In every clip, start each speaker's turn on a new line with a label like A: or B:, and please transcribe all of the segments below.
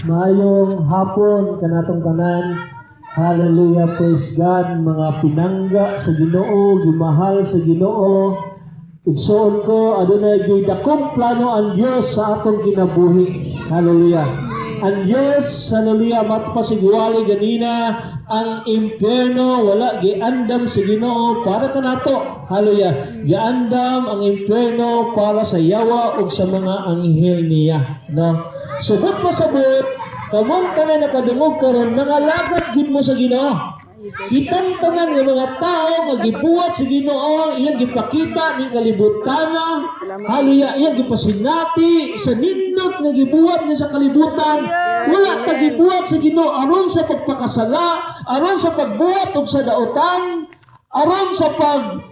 A: Maayong hapon kanatong tanan. Hallelujah, praise God, mga pinangga sa Ginoo, gimahal sa Ginoo. Igsoon ko, adunay gyud dakong plano ang Dios sa atong kinabuhi. Hallelujah. Ang Dios, hallelujah, matpasiguali ganina, ang impyerno wala giandam sa Ginoo para kanato. Hallelujah. Giandam ang impyerno para sa yawa ug sa mga anghel niya. No? Subot pasabot, kamong tanan nakadungog karon, nangalagad gid mo sa Ginoo. Kitang tanan nga mga tao nga gibuhat sa Ginoo, iyang gipakita ning kalibutan. Hallelujah, iyang gipasinati sa nindot nga gibuhat niya sa kalibutan. Wala ta gibuhat sa Ginoo aron sa pagpakasala, aron sa pagbuhat og sa daotan, aron sa pag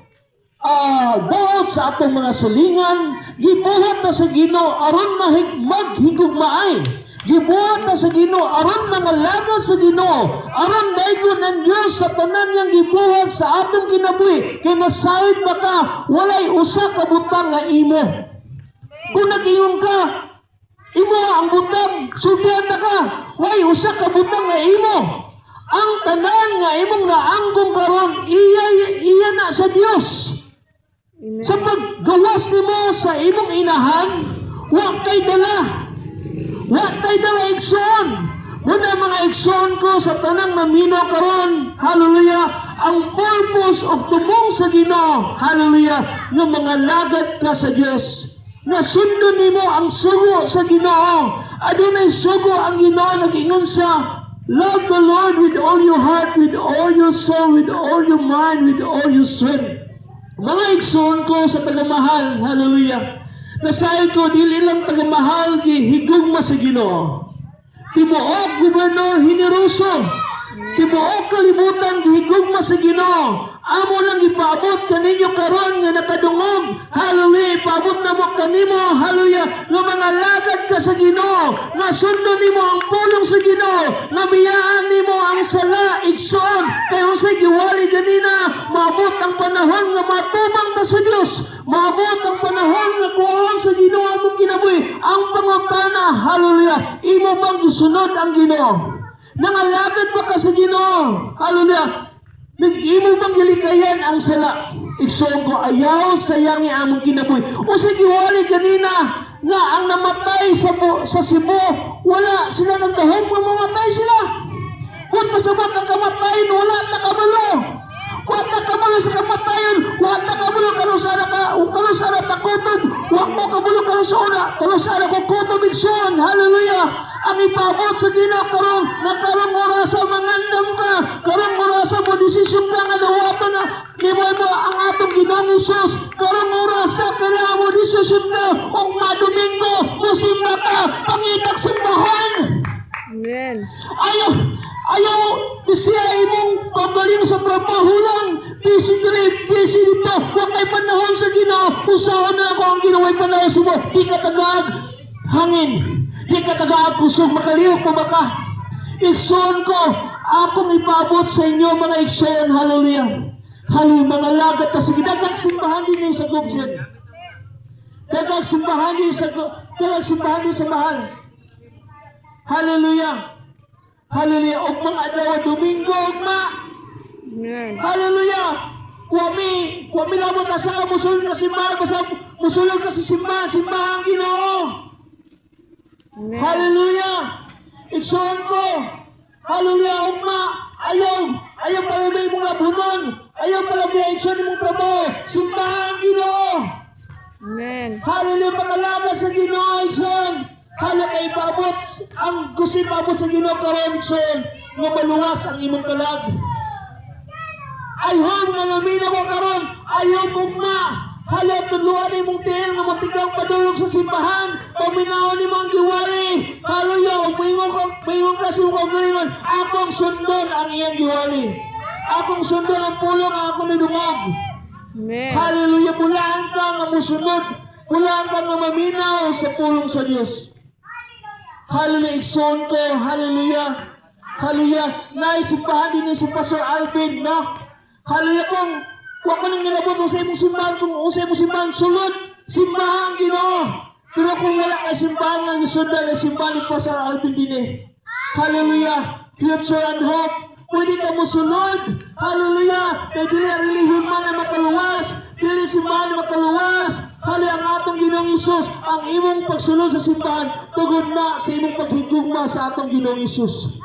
A: buot sa atong mga silingan. Gibuhat ta sa Ginoo aron maghigugmaay. Gibuhat ta sa Ginoo aron mangalagad sa Ginoo, aron daygon ang Dios sa tanan niyang gibuhat sa atong kinabuhi. Kay nasayod ba ka, walay usa ka butang nga imo. Kung nag-ingon ka, imo ang butang, sultihan na ka, way usa ka butang nga imo. Ang tanan nga imong naangkong karon, iya iya na sa Dios.
B: Amen.
A: Sa paggawas nimo sa imong inahan, wa kay dala. Wa kay dala, igsoon. Muna, mga igsoon ko sa tanang mamino karon, hallelujah, ang purpose og tumong sa Ginoo, hallelujah, nga mga lagad ka sa Dios. Nga sundon nimo ang sugo sa Ginoo. Adunay sugo ang Ginoo, nag-ingon siya, "Love the Lord with all your heart, with all your soul, with all your mind, with all your strength." Mga igsoon ko sa tagamahal, hallelujah. Nasayod ko, dili lang tagamahal, gihigugma sa Ginoo. Tibuok Gobernador Heneroso, tibuok kalibutan gihigugma sa Ginoo. Amo lang ipaabot kaninyo karon nga nakadungog. Hallelujah, ipaabot na mo kanimo, hallelujah, nga mga lagad ka sa Ginoo, nga sundon nimo ang pulong sa Ginoo, nga biyaan nimo ang sala, igsoon. Kay unsay giwali ganina, maabot ang panahon nga matubang ta sa Dios. Maabot ang panahon nga kuhaon sa Ginoo ang among kinabuhi. Ang pangutana, hallelujah, imo bang gisunod ang Ginoo? Nangalagad ba ka sa Ginoo? Hallelujah. Nag-imo bang gilikayan ang sala? Igsoon ko, ayaw sayangi among kinabuhi. O sa giwali ganina, nga ang namatay sa Cebu, wala sila nagdahom nga mamatay sila. Kung masabot ang kamatayon, wala ta kabalo. Wa ta kabalo sa kamatayon, wa ta kabalo kanus-a ka, kanus-a ta kutob, wa mo kabalo kanus-a ko kutob, igsoon. Hallelujah. Ang ipabot sa Ginoo karon nga karong orasa mangandam ka, karong orasa mo desisyon ka nga dawaton na nimo mo ang atong Ginoong Hesus. Karong orasa kailangan mo desisyon ka og madomingo musimba ka, pangitag simbahan.
B: Amen.
A: Ayaw, ayaw, siya imong pagaling sa trabaho lang. Busy diri, busy dito. Wa kay panahon sa Ginoo. Usahon na ako ang Ginoo ay panahon sa mo. Di ka tagaag hangin. Di ka tagaag kusog, makalihok mo ba ka? Igsoon ko, akong ipabot sa inyo, mga igsoon, hallelujah. Hallelujah, mga lagat ta sige, daghang simbahan din sa Gobsen. Daghang simbahan din sa mahal. Hallelujah. Hallelujah. Og mga adlaw Domingo ugma.
B: Amen.
A: Hallelujah. Wa mi labot asa ka musulod ka simbahan, basta musulod ka sa simbahan, simbahan Ginoo.
B: Amen.
A: Hallelujah. Igsoon ko. Hallelujah, ugma. Ayaw, ayaw palabay imong labhunon. Ayaw palabay igsoon imong trabaho. Simbahan Ginoo.
B: Amen.
A: Hallelujah, pangalaga sa Ginoo, igsoon. Hallelujah, kay ipabot ang gusto ipabot sa Ginoo karon, igsoon, nga maluwas ang imong kalag. Ayaw nga naminaw mo karon, ayaw ugma. Hallelujah, tudluan imong tiil nga motigang padulong sa simbahan. Paminawon nimo ang giwali. Hallelujah, ug moingon ka sa imong kaugalingon, akong sundon ang iyang giwali. Akong sundon ang pulong nga akong nidungog.
B: Amen.
A: Hallelujah, mulaan ka nga musunod, mulaan ka nga maminaw sa pulong sa Dios. Hallelujah, igsoon ko, hallelujah. Hallelujah, naisimbahan din ni si Pastor Alvin, no? Hallelujah, kung wa ka nang nilabot sa imong simbahan, kung sa imong simbahan, sulod, simbahan Ginoo. Pero kung wala kay simbahan nga gisundan, ay simbahan ni Pastor Alvin dine. Hallelujah! Future and Hope. Pwede ka musunod. Hallelujah! Kay dili ang relihiyon man na makaluwas. Dili simbahan makaluwas. Hali ang atong Ginoong Hesus, ang imong pagsunod sa simbahan, tugod na sa imong paghigugma sa atong Ginoong Hesus.